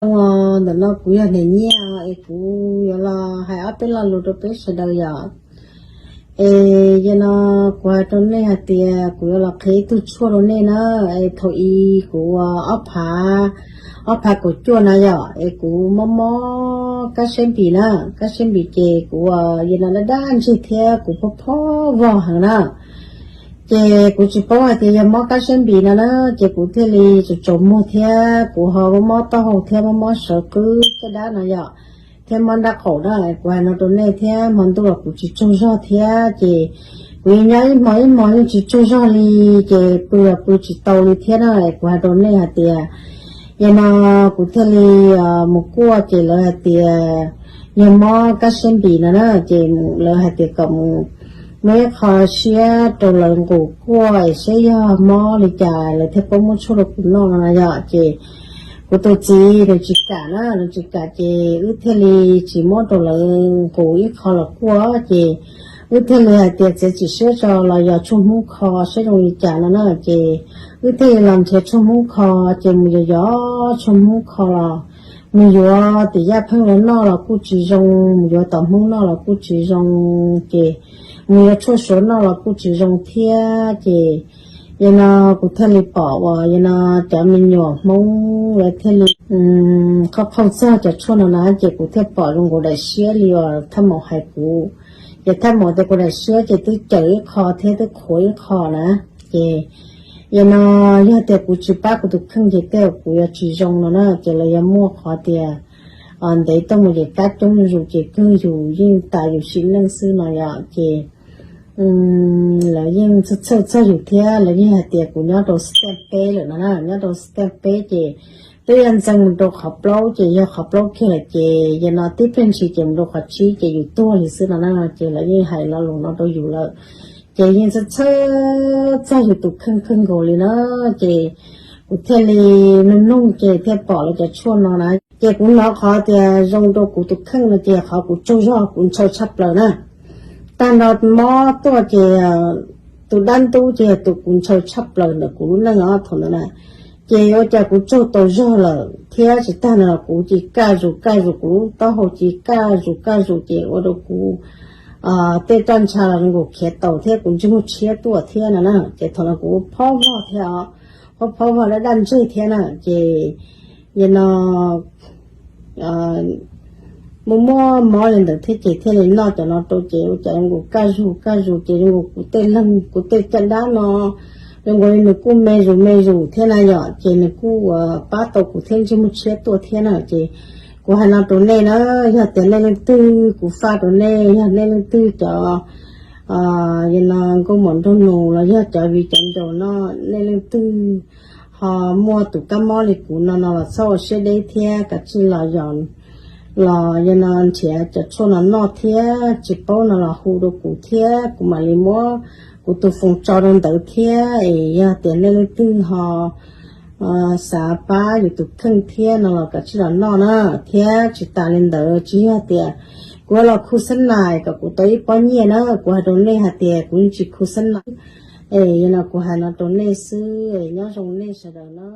Ntawm no kuv yog Niam Nyiaj es kuv yuav los hais ob peb lo lus rau peb sawv daws yom. Es yog no kuv hais rau nej hais tias kuv yuav los qhia ib tug tshuaj rau nej na. Es thaum i kuv ua ob phav, ob phav kaum cuaj na yom, es kuv mob mob kab siab npis na, kab siab npis ces kuv ua yog no daj daj ntseg thiab kuv phob phob vog heev na. Ces kuv tsis paub hais tias yog mob kab siab npis no na, ces kuv thiaj li tsaus tsaus muag thiab kuv ho mob mob taub hau thiab mob mob sawv qwb caj dab no yom, thiab mob nrab qaum na. Kuv hais no rau nej thiab hmo ntuj los kuv tsis tsaug zog thiab ces kuv yeej nyob ib hmo ib hmo yeej tsis tsaug zog li, ces pw los pw tsis tau li thiab na. Kuv hais rau nej hais tias yog no kuv thiaj li mus kuaj ces lawv hais tias yog mob kab siab npis no na, ces lawv hais tias kom mus muab ib qho siab rau lawv nqus kuaj es saib yog mob li cas lawv thiaj paub muab tshuaj rau kuv noj no yom. Ces kuv tus txiv nws tsis kam na, nws tsis kam ces wb thiaj li tsis muab rau lawv nqus ib qho los kuaj, ces wb thiaj li hais tias txiav txim siab tso los yog tshuaj hmub kho saib zoo li cas no na. Ces wb thiaj li los nrhiav tshuaj hmub kho, ces mus yos yos tshuaj hmub kho los mus yuav tim Yaj Pheej los noj los kuj tsis zoo, mus yuav tom Hmoob noj los kuj tsis zoo, ces mus yuav tshuaj Suav noj los kuj tsis zoo thiab. Ces yog no kuv thiaj li pom uas yog no cov me nyuam Hmoob lawv thiaj li qhov qhaug txog cov tshuaj no na, ces kuv thiaj pom zoo nkaus daim siab li uas Thaj Maum hais kuv. Ces Thaj Maum tias kuv daim siab ces twb cawm ib qho thiab twb qhuav ib qho na. Ces yog no yog tias kuv tsis pab kuv tus kheej ces tej zaum kuv yuav tsis zoo no na, ces lawv yuav muaj qhov tias ntev tuaj mus ces kab coob zus ces kawg yus yeej tas yus sim neej xwb no yom. Ces lawv yeej txhawj txhawj txog yus thiab lawv yeej hais tias kuv nyob rau step peb lawm no na, nyob rau step peb ces twb yog ntxeev mus rau qhov plaub ces yog qhov plaub kiag lawm ces yog no tib pliag ntshis ces mus rau qhov tsib ces yus tuag li xwb no na. Ces lawv yeej hais lo lus no rau yus lawm, ces yeej txhawj txhawj txog yus tus kheej kawg nkaus li na. Ces kuv thiaj li nug nug ces thiaj pom lawv cov tshuaj no na. Ces kuv hnov qhov tias zoo rau kuv tus kheej no ces qhov kuv tsaug zog kuv ntshaw tshaj plaws na. Tag nrho mob tuaj ces tus dab ntub ces yog tus kuv ntshaw tshaj plaws ntawm kuv lub neej os thaum ntawd na. Ces ua cas kuv tsaug tau zog lawm thiab tsis tag no kuv cia li kaj zus kaj zus kuv lub taub hau cia li kaj zus kaj zus ces ua rau kuv tej roj ntsha los zoo nkaus khiav taus thiab kuv ntsej muag tshiab tuaj thiab no na. Ces thaum no kuv phob vog thiab os, phob phob vog daj daj ntseg thiab na. Ces yog no muaj muaj mob li ntawd thiab ces thiaj li noj cov no rau ces ua cas zoo nkaus kaj zus kaj zus ces zoo nkaus kuv tej leeg kuv tej caj dab no zoo nkaus li nws kuj me zus me zus thiab na yom, ces nws kuj pab tau kuv thiab ntsej muag tshiab tuaj thiab na. Ces kuv hais no rau nej na, yog tias nej leej twg, kuv faj rau nej, yog nej leej twg cov yog no nkauj muam nraug nus los yog cov viv cov ncaus no, nej leej twg ho muaj tus kab mob li kuv no no los txhob ua siab deb thiab kav tsij los yog los yog no nrhiav cov tshuaj no noj thiab tsis paub no los hu rau kuv thiab kuv mam li muab kuv tus foos tso rau ntawd thiab. Es yog tias nej leej twg ho xav pab yus tus kheej thiab no los kav tsij los noj na. Thiab tsis tas li ntawd tsis yog tias kuv los khu xab nais kom kuv tau ib pob nyiaj na, kuv hais rau nej hais tias kuv yeej tsis khu xab nais. Es yog no kuv hais no rau nej xwb, nyob zoo nej sawv daws na.